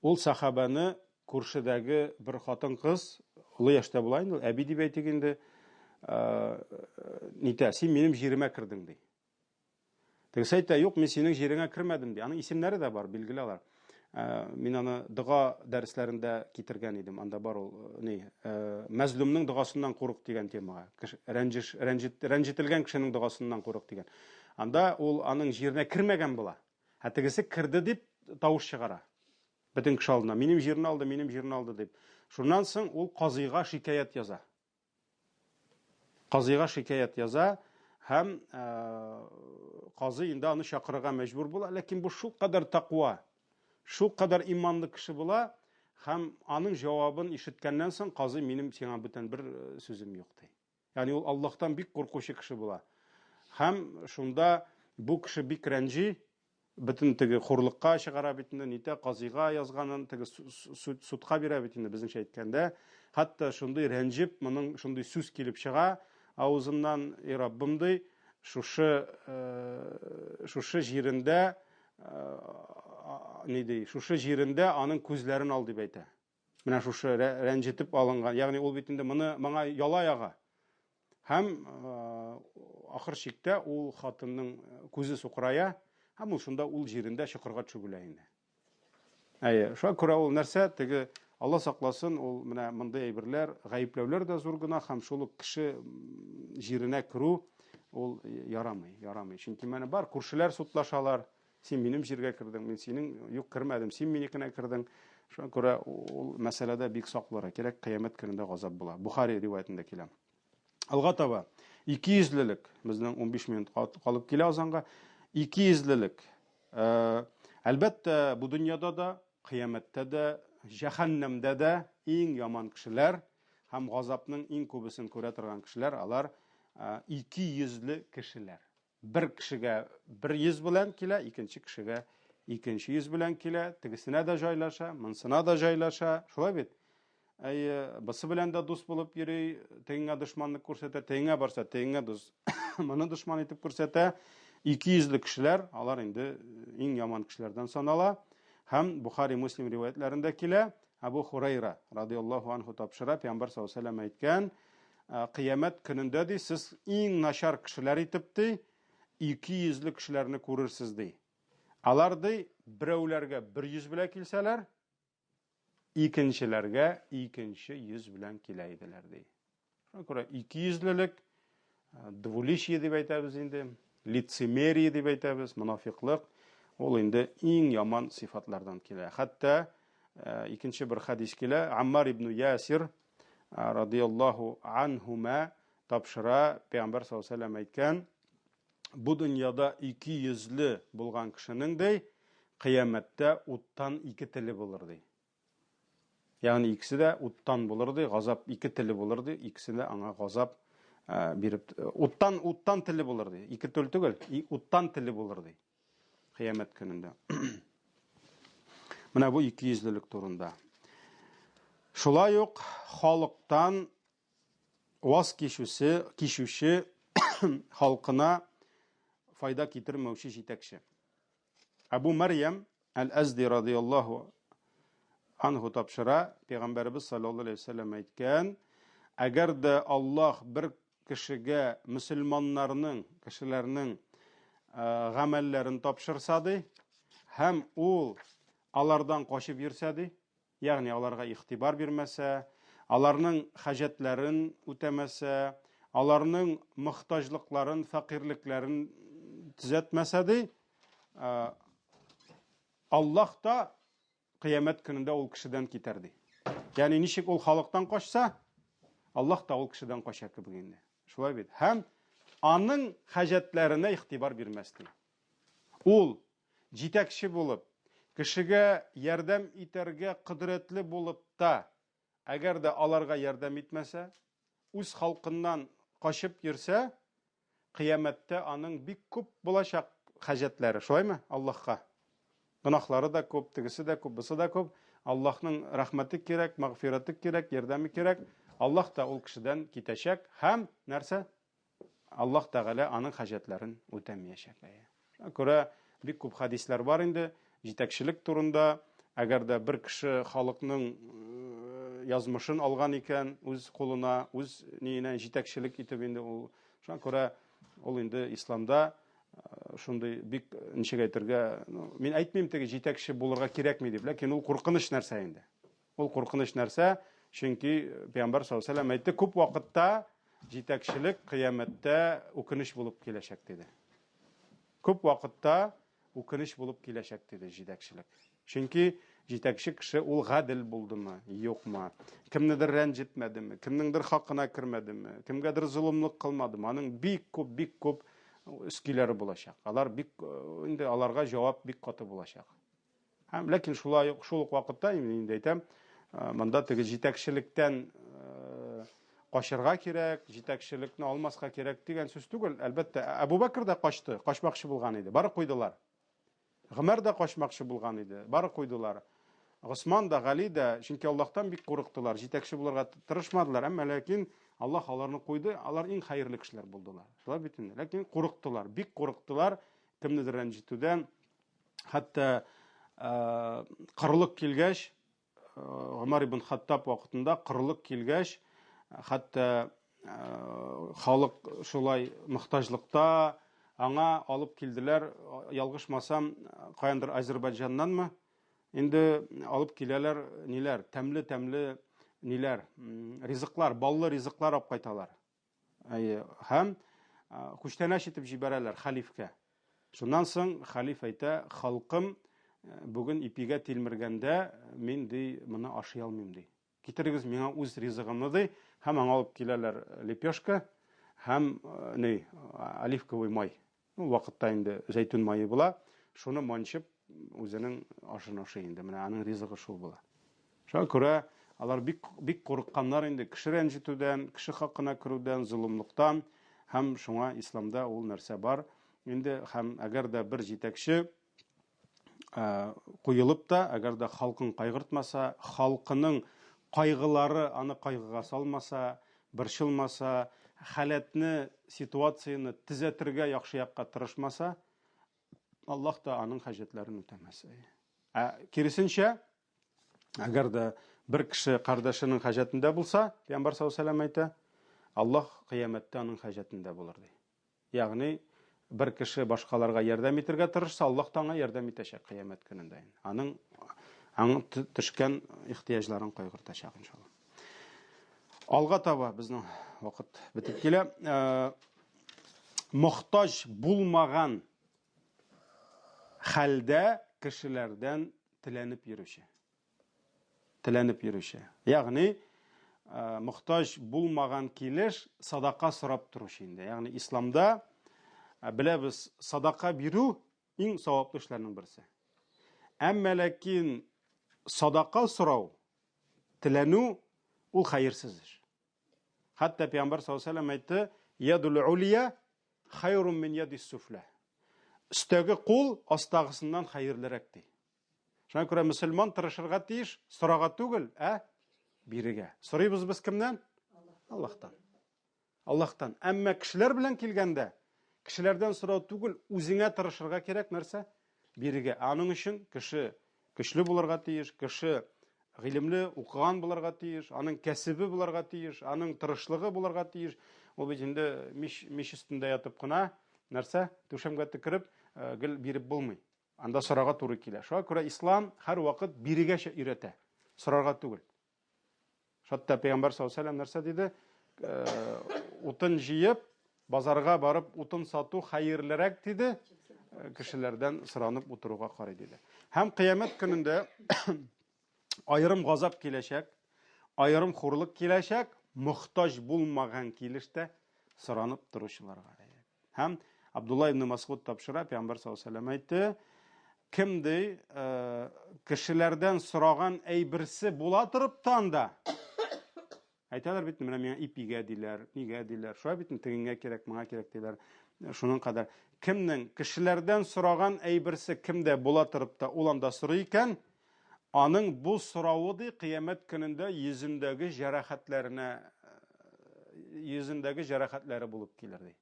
Ул сахабаны күршедәге бер хатын-кыз, олы яшьтә була инде, әби дип әйтик инде, нитә, син минем җиремә кердең ди. Тегесе әйтә, юк, мин синең җиреңә кермәдем ди. Аның исемнәре дә бар, билгеле алар. Мин аны дога дәресләрендә китергән идем. Анда бар ул ни, мәзлумның догасыннан курык дигән темага. Рәнҗеш, рәнҗет, рәнҗетелгән кешенең догасыннан курык дигән. Анда ул аның җиренә кермәгән була. Ә тегесе керде дип тавыш чыгара. Бөтен кеше алдына. Минем җирне алды, минем җирне алды дип. Шуннан соң ул казыйга шикаять яза. Казыйга шикаять яза һәм казый инде аны чакырырга мәҗбүр була. Ләкин бу шулкадәр таква, шулкадәр иманлы кеше була һәм аның җавабын ишеткәннән соң казый минем сиңа бүтән бер сүзем юк ди. Ягъни ул Аллаһтан бик куркучы кеше була. Һәм шунда бу кеше бик рәнҗи, бөтен теге хурлыкка чыгара бит инде, нитә, казыйга язганын, теге судка бирә бит инде, безнеңчә әйткәндә. Хәтта шундый рәнҗеп, моның шундый сүз килеп чыга авызыннан, и Раббым ди, шушы шушы җирендә ни ди, шушы җирендә аның күзләрен ал дип әйтә. Менә шушы рәнҗетеп алынган, ягъни ул бит инде моны моңа яла яга. Һәм ахыр чиктә ул хатынның күзе сукырая, һәм ул шунда ул җирендә чокырга төшеп үлә инде. Әйе, шуңа күрә ул нәрсә, теге Алла сакласын, ул менә мондый әйберләр, гаепләүләр дә зур гөнаһ һәм шул ук кеше җиренә керү ул ярамый, ярамый. Чөнки менә бар күршеләр судлашалар, Син минем җиргә кердең, мин синең, юк, кермәдем, син минекенә кердең. Шуңа күрә ул мәсьәләдә бик сак булырга кирәк, кыямәт көнендә газап була. Бухари риваятендә килә. Алга таба, икейөзлелек, безнең 15 минут калып килә азанга. Икейөзлелек. Әлбәттә, бу дөньяда да, кыямәттә дә, җәһәннәмдә дә иң яман кешеләр һәм газапның иң күбесен күрә торган кешеләр, алар икейөзле кешеләр. Бер кешегә бер йөз белән килә, икенче кешегә икенче йөз белән килә, тегесенә дә җайлаша, монсына да җайлаша. Шулай бит? Әйе, бусы белән дә дус булып йөри, тегеңә дошманлык күрсәтә, тегеңә барса, тегеңә дус, моны дошман итеп күрсәтә. Ике йөзле кешеләр, алар инде иң яман кешеләрдән санала. Һәм Бухари, Муслим риваятләрендә килә, Әбу Хурайра радиаллаһу анху тапшыра, Пәйгамбәр саллаллаһу алейһи ва сәлләм әйткән, Кыямәт көнендә, ди, сез иң начар кешеләр итеп, ди, икейөзле кешеләрне күрерсез, ди. Алар, ди, берәүләргә бер йөз белән килсәләр, икенчеләргә икенче йөз белән килә иделәр, ди. Шуңа күрә икейөзлелек, двуличие дип әйтәбез инде, лицемерие дип әйтәбез, монафиклык, ул инде иң яман сыйфатлардан килә. Хәтта икенче бер хәдис килә, Аммар ибн Ясир радияллаһу анһума тапшыра, Пәйгамбәр саллаллаһу алейһи ва сәлләм әйткән, бу дөньяда ике йөзле булган кешенең ди, кыямәттә уттан ике теле булыр ди. Ягъни икесе дә уттан булыр ди, газап ике теле булыр ди, икесе дә аңа газап биреп, уттан уттан теле булыр ди. Ике тел түгел, уттан теле булыр ди. Кыямәт көнендә. Менә бу икейөзлелек турында. Шулай ук халыктан ваз кичүсе, кичүче халкына файда китермәүче җитәкче. Әбу Мәрьям Әл-Әзди радияллаһу анһу тапшыра, Пәйгамбәребез саллаллаһу алейһи ва сәлләм әйткән, әгәр дә Аллаһ бер кешегә мөселманнарның, кешеләрнең гамәлләрен тапшырса ди, һәм ул алардан качып йөрсә ди, ягъни аларга игътибар бирмәсә, аларның хаҗәтләрен үтәмәсә, аларның мохтаҗлыкларын, фәкыйрьлекләрен төзәтмәсә ди, Аллаһ та кыямәт көнендә ул кешедән китәр ди. Ягъни ничек ул халыктан качса, Аллаһ та ул кешедән кача кебек инде. Шулай бит. Һәм аның хаҗәтләренә игътибар бирмәс ди. Ул җитәкче булып, кешегә ярдәм итәргә кодрәтле булып та, Әгәр дә аларга ярдәм итмәсә, үз халкыннан качып йөрсә, кыямәттә аның бик күп булачак хаҗәтләре, шулаймы? Аллаһка. Гөнаһлары да күп, тегесе дә күп, бусы да күп. Аллаһның рәхмәте кирәк, мәгъфирәте кирәк, ярдәме кирәк. Аллаһ та ул кешедән китәчәк һәм нәрсә? Аллаһ Тәгалә аның хаҗәтләрен үтәмиячәк. Әйе. Шуңа күрә бик күп хәдисләр бар инде җитәкчелек турында. Әгәр дә бер кеше халыкның э, язмышын алган икән үз кулына, үз ниенә җитәкчелек итеп инде ул. Шуңа күрә ул инде исламда э, шундый бик ничек әйтергә, ну, мин әйтмим теге җитәкче булырга кирәкми дип, ләкин ул куркыныч нәрсә инде. Ул куркыныч нәрсә, чөнки Пәйгамбәр саллаллаһу алейһи вәсәлләм әйтте, күп вакытта җитәкчелек кыямәттә үкенеч булып киләчәк диде. Күп вакытта үкенеч булып киләчәк диде җитәкчелек. Чөнки җитәкче кеше ул гадел булдымы, юкмы, кемнедер рәнҗетмәдеме, кемнеңдер хакына кермәдеме, кемгәдер золымлык кылмадымы, аның бик күп, бик күп өскиләре булачак. Алар бик инде аларга җавап бик каты булачак. Һәм ләкин шулай ук шул ук вакытта инде әйтәм, э, монда теге җитәкчелектән э, качырга кирәк, җитәкчелекне алмаска кирәк дигән сүз түгел. Әлбәттә, Әбу Бәкр дә качты, качмакчы булган иде, бары куйдылар. Гомәр дә качмакчы булган иде, бары куйдылар. Госман да, Гали дә, чөнки Аллаһтан бик курыктылар, җитәкче булырга тырышмадылар, әмма ләкин Аллаһ аларны куйды, алар иң хәерле кешеләр булдылар. Шулай бит инде. Ләкин курыктылар, бик курыктылар, кемнедер рәнҗетүдән, Хәтта кырлык килгәч, Гомәр ибн Хаттаб вакытында кырлык килгәч, хәтта халык шулай мохтаҗлыкта аңа алып килделәр, ялгышмасам, каяндыр Азербайҗаннанмы? Инде алып киләләр ниләр, тәмле-тәмле ниләр, ризыклар, баллы ризыклар алып кайталар. Әйе, һәм күчтәнәч итеп җибәрәләр хәлифкә. Шуннан соң хәлиф әйтә, халкым бүген ипигә тилмергәндә, мин ди, моны ашый алмыйм ди. Китерегез миңа үз ризыгымны ди, һәм аңа алып киләләр лепешка һәм ни, оливковый май. Ул вакытта инде зәйтүн мае була. Шуны манчып, үзенең ашын ашый инде. Менә аның ризыгы шул була. Шуңа күрә алар бик бик курыкканнар инде кеше рәнҗетүдән, кеше хакына керүдән, золымлыктан һәм шуңа исламда ул нәрсә бар. Инде һәм әгәр дә бер җитәкче куелып та, әгәр дә халкын кайгыртмаса, халкының кайгылары аны кайгыга салмаса, борчылмаса, халәтне, ситуацияне төзәтергә яхшы якка тырышмаса, Аллаһ та аның хаҗәтләрен үтәмәс. Ә киресенчә, әгәр дә бер кеше кардәшенең хаҗәтендә булса, Пәйгамбәр саллаллаһу алейһи вәсәлләм әйтә, Аллаһ кыямәттә аның хаҗәтендә булыр ди. Ягъни бер кеше башкаларга ярдәм итергә тырышса, Аллаһ та аңа ярдәм итәчәк кыямәт көнендә. Аның аның төшкән ихтыяҗларын кайгыртачак иншалла. Алга таба безнең вакыт бетеп килә. Э, мохтаҗ булмаган хәлдә кешеләрдән теләнеп йөрүче. Теләнеп йөрүче. Ягъни, э, мохтаҗ булмаган килеш садака сорап торучы инде. Ягъни исламда э, беләбез, садака бирү иң саваплы эшләрнең берсе. Әмма ләкин садака сорау, теләнү ул хәерсез эш. Хәтта Пәйгамбәр саллаллаһу алейһи вәсәлләм әйтте, ядул улия хайрун мин ядис суфля. Өстәге кул астагысыннан хәерлерәк ди. Шуңа күрә мөселман тырышырга тиеш, сорага түгел, ә бирергә. Сорыйбыз без кемнән? Аллаһтан. Аллаһтан. Әмма кешеләр белән килгәндә, кешеләрдән сорау түгел, үзеңә тырышырга кирәк нәрсә? Бирергә. Ә аның өчен кеше көчле булырга тиеш, кеше гыйлемле, укыган булырга тиеш, аның кәсебе булырга тиеш, аның тырышлыгы булырга тиеш. Ул бит инде мич, мич өстендә ятып кына нәрсә, түшәмгә төкереп, э, гел биреп булмый. Анда сорарга туры килә. Шуңа күрә ислам һәрвакыт бирегәчә өйрәтә. Сорарга түгел. Хәтта Пәйгамбәр саллаллаһу алейһи вәсәлләм нәрсә диде? Э, Утын җыеп, базарга барып утын сату хәерлерәк диде, кешеләрдән соранып утыруга карый диде. Һәм кыямәт көнендә аерым газап киләчәк, аерым хурлык киләчәк, мохтаҗ булмаган килештә соранып торучыларга. Һәм Абдулла ибн Масгуд тапшыра, Пәйгамбәр саллаллаһу алейһи вәсәлләм әйтте, кем ди, кешеләрдән сораган әйберсе була торып та анда, Әйтәләр бит, менә миңа ипигә диләр, нигә диләр. Шулай бит, тегеңгә кирәк, моңа кирәк диләр. Шуның кадәр. Кемнең кешеләрдән сораган әйберсе кемдә була торып та, ул анда сорый икән, аның бу соравы ди кыямәт көнендә йөзендәге җәрәхәтләренә йөзендәге җәрәхәтләре булып килер ди.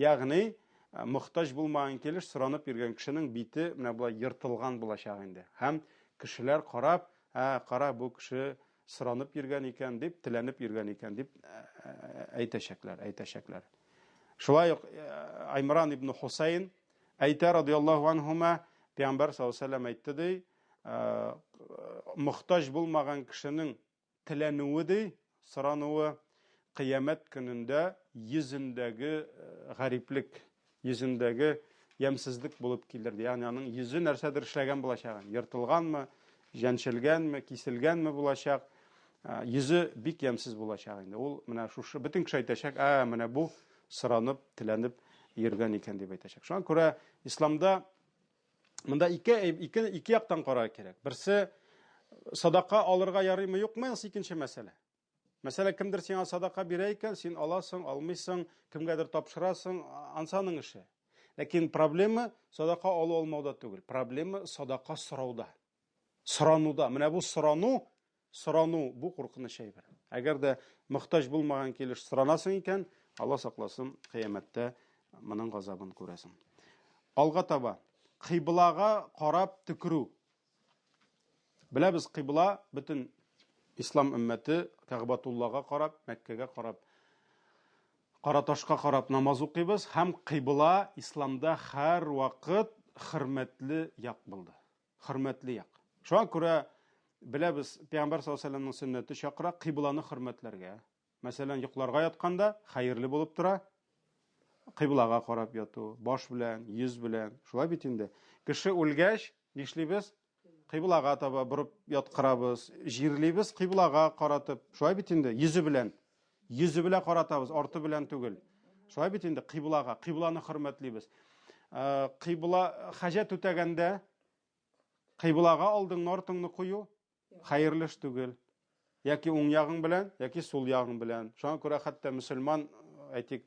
Ягъни, мохтаҗ булмаган килеш соранып йөргән кешенең бите менә болай ертылган булачак инде. Һәм кешеләр карап, ә, кара, бу кеше соранып йөргән икән дип, теләнеп йөргән икән дип әйтәчәкләр, әйтәчәкләр. Шулай ук Аймран ибн Хусайн әйтә радияллаһу анһума, Пәйгамбәр саллаллаһу алейһи вәсәлләм әйтте ди, мохтаҗ булмаган кешенең Теләнүе ди, сорануы, кыямәт көнендә йөзендәге гариплек, йөзендәге ямьсезлек булып килер ди. Ягъни аның йөзе нәрсәдер эшләгән булачак, ертылганмы, җәнчелгәнме, киселгәнме булачак, йөзе бик ямьсез булачак инде. Ул менә шушы бөтен кеше әйтәчәк, ә менә бу соранып, теләнеп йөргән икән дип әйтәчәк. Шуңа күрә исламда Монда ике яктан карарга кирәк. Берсе садака алырга ярыймы, юкмы, анысы икенче мәсьәлә. Мәсәлән, кемдер сиңа садака бирә икән, син аласың, алмыйсың, кемгәдер тапшырасың, анысы аның эше. Ләкин проблема садака алу алмауда түгел. Проблема садака сорауда. Сорануда. Менә бу сорану, сорану бу куркыныч әйбер. Әгәр дә мохтаҗ булмаган килеш соранасың икән, Алла сакласын, кыямәттә моның газабын күрәсең. Алга таба кыйблага карап төкерү. Беләбез, кыйбла бөтен ислам өммәте Кәгъбатуллага карап, Мәккәгә карап, кара ташка карап намаз укыйбыз һәм кыйбла исламда һәрвакыт хөрмәтле як булды. Хөрмәтле як. Шуңа күрә беләбез, Пәйгамбәр саллаллаһу алейһи вәсәлләмнең сөннәте чакыра кыйбланы хөрмәтләргә. Мәсәлән, йокларга ятканда хәерле булып тора кыйблага карап яту, баш белән, йөз белән. Шулай бит инде. Кеше үлгәч, нишлибез? Кыйблага таба борып яткырабыз, җирлибез кыйблага каратып. Шулай бит инде, йөзе белән. Йөзе белән каратабыз, арты белән түгел. Шулай бит инде, кыйблага, кыйбланы хөрмәтлибез. Э, кыйбла хаҗәт үтәгәндә кыйблага алдыңны артыңны кую хәерле эш түгел. Яки уң ягың белән, яки сул ягың белән. Шуңа күрә хәтта мөселман, әйтик,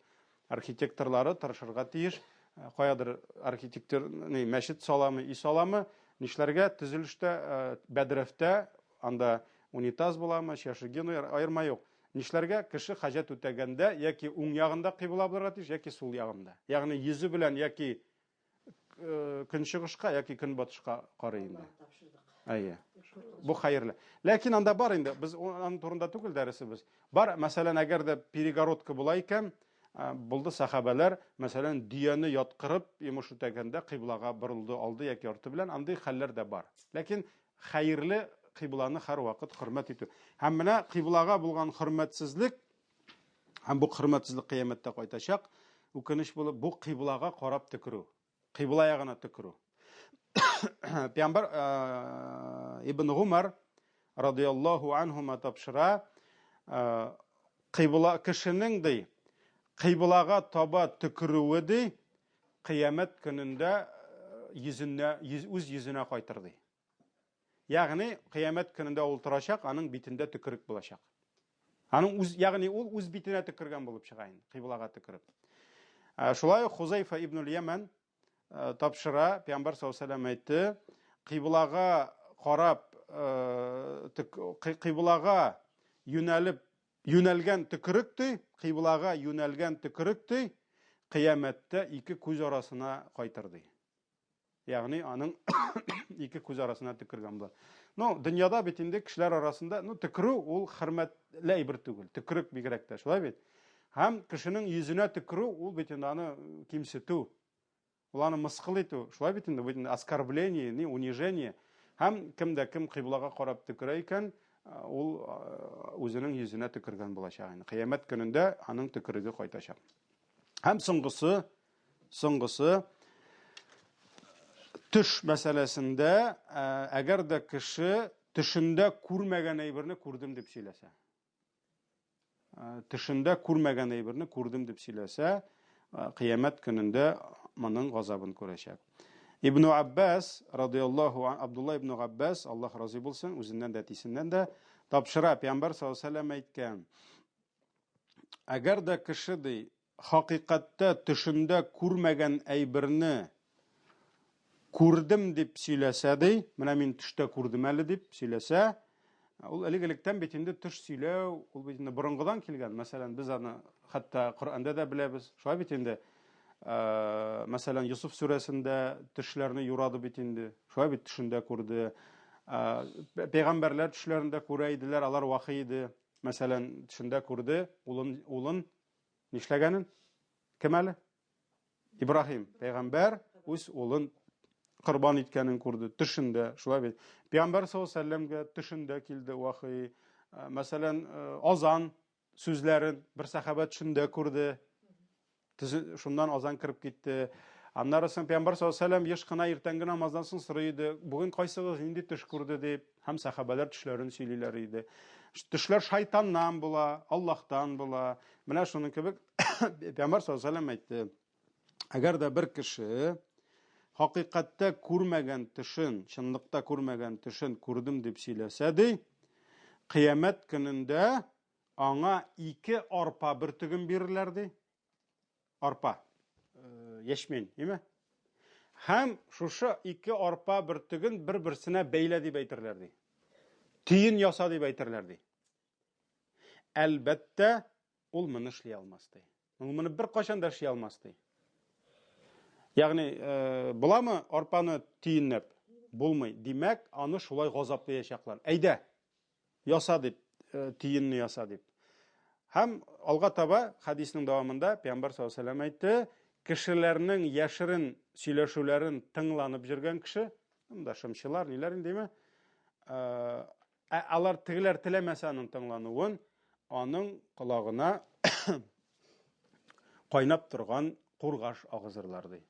архитекторлары тырышырга тиеш. Э, каядыр архитектор ни, мәчет саламы, өй саламы, нишләргә төзелештә, э, бәдрәфтә, анда унитаз буламы, чашигина, аерма юк. Нишләргә? Кеше хаҗәт үтәгәндә яки уң ягында кыйбла булырга тиеш, яки сул ягында. Ягъни йөзе белән яки э, көнчыгышка яки көнбатышка карый инде. Әйе. Бу хәерле. Ләкин анда бар инде, без аның турында түгел дәресебез. Бар, мәсәлән, әгәр дә перегородка була икән, э, булды сахабәләр, мәсәлән, дөяне яткырып, йомыш үтәгәндә кыйблага борылды алды яки арты белән, андый хәлләр дә бар. Ләкин хәерле кыйбланы һәрвакыт хөрмәт итү. Һәм менә кыйблага булган хөрмәтсезлек, һәм бу хөрмәтсезлек кыямәттә кайтачак, үкенеч булып, бу кыйблага карап төкерү. Кыйбла ягына төкерү. Пәйгамбәр э, Ибн Гумар радияллаһу анһума тапшыра, э, кыйбла кешенең ди, кыйблага таба төкерүе ди, кыямәт көнендә э, йөзенә, йөз, үз йөзенә кайтыр ди. Ягъни кыямәт көнендә ул торачак, аның битендә төкерек булачак. Аның үз, ягъни ул үз битенә төкергән булып чыга инде, кыйблага төкереп. Ә, шулай ук Хузайфа ибн Яман э, тапшыра, Пәйгамбәр саллаллаһу алейһи вәсәлләм әйтте, кыйблага карап, э, кыйблага юнәлеп юнәлгән төкерек ди, кыйблага юнәлгән төкерек ди, кыямәттә ике күз арасына кайтыр ди. Ягъни аның ике күз арасына төкергән була. Ну, дөньяда бит инде кешеләр арасында, ну, төкерү ул хөрмәтле әйбер түгел. Төкерек бигрәк тә, шулай бит? Һәм кешенең йөзенә төкерү ул бит инде аны кимсетү. Ул аны мыскыл итү, шулай бит инде, бит инде оскорбление, не унижение. Һәм кем дә кем кыйблага карап төкерә икән, ул үзенең йөзенә төкергән булачак инде. Кыямәт көнендә аның төкереге кайтачак. Һәм соңгысы, соңгысы төш мәсьәләсендә, әгәр дә кеше төшендә күрмәгән әйберне күрдем дип сөйләсә. Төшендә күрмәгән әйберне күрдем дип сөйләсә, кыямәт көнендә моның газабын күрәчәк. Ибн Аббас радияллаһу ан, Абдулла ибн Аббас, Аллаһ разый булсын, үзеннән дә әтисеннән дә тапшыра, Пәйгамбәр саллаллаһу алейһи ва сәлләм әйткән: Әгәр дә кеше ди, хакыйкатьтә төшендә күрмәгән әйберне күрдем дип сөйләсә ди, менә мин төштә күрдем әле дип сөйләсә, ул элек-электән бит инде төш сөйләү, ул бит инде борынгыдан килгән. Мәсәлән, без аны хәтта Коръәндә дә беләбез. Шулай бит инде. Э, мәсәлән, Йосыф сүрәсендә төшләрне юрады бит инде. Шулай бит төшендә күрде. Э, пәйгамбәрләр төшләрендә күрә иделәр, алар вахи иде. Мәсәлән, төшендә күрде, улын, улын нишләгәнен? Кем әле? Ибраһим пәйгамбәр үз улын корбан иткәнен күрде төшендә, шулай бит. Пәйгамбәр саллаллаһу алейһи вәсәлләмгә төшендә килде вахи. Э, мәсәлән, э, азан сүзләрен бер сәхабә төшендә күрде. Шуннан азан кереп китте. Аннары соң Пәйгамбәр саллаллаһу алейһи вәсәлләм еш кына иртәнге намаздан соң сорый иде, бүген кайсыгыз нинди төш күрде дип, һәм сәхабәләр төшләрен сөйлиләр иде. Төшләр шайтаннан була, Аллаһтан була. Менә шуның кебек Пәйгамбәр саллаллаһу алейһи вәсәлләм әйтте, әгәр дә бер кеше хакыйкатьтә күрмәгән төшен, чынлыкта күрмәгән төшен күрдем дип сөйләсә ди, кыямәт көнендә аңа ике арпа бөртеген бирерләр ди. Арпа, э, ячмень, име? Һәм шушы ике арпа бөртеген бер-берсенә бәйлә дип әйтерләр ди. Төен яса дип әйтерләр ди. Әлбәттә, ул моны эшли алмас ди. Ул моны беркайчан да эшли алмас ди. Ягъни, э, буламы арпаны төенләп? Булмый. Димәк, аны шулай газаплаячаклар. Әйдә, яса дип, э, төенне яса дип. Һәм алга таба хәдиснең дәвамында Пәйгамбәр саллаллаһу алейһи вәсәлләм әйтте, кешеләрнең яшерен сөйләшүләрен тыңланып йөргән кеше, монда шымчылар, ниләр инде, димә, э, Ә алар тегеләр теләмәсә аның тыңлануын, аның колагына кайнап торган кургаш агызырлар ди.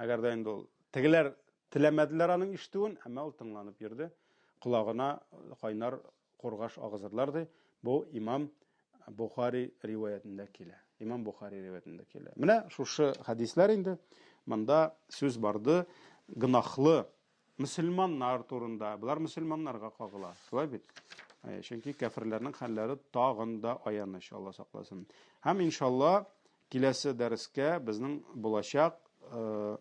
Әгәр дә инде ул тегеләр теләмәделәр аның ишетүен, әмма ул тыңланып йөрде, колагына кайнар кургаш агызырлар ди. Бу имам Бухари риваятендә килә. Имам Бухари риваятендә килә. Менә шушы хәдисләр инде монда сүз барды гөнаһлы Мөселманнар турында, болар мөселманнарга кагыла. Шулай бит? Э, чөнки кәферләрнең хәлләре тагын да аяныч, Алла сакласын. Һәм иншалла киләсе дәрескә безнең булачак э,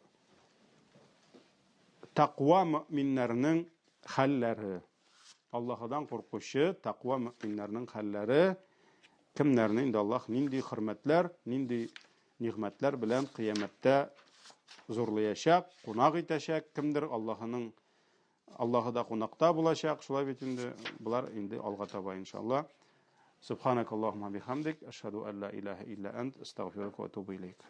тәкъва мөминнәрнең хәлләре. Аллаһыдан куркучы тәкъва мөминнәрнең хәлләре кемнәрне инде Аллаһ нинди хөрмәтләр, нинди Нигъмәтләр белән кыямәттә зурлыячак, кунак итәчәк, кемдер Аллаһының Аллаһы да кунакта булачак, шулай бит инде, болар инде алга таба иншалла. Субханакаллахумма бихамдик, ашһаду ан ла илаһа илля ант, астагфирука ва атубу илейк.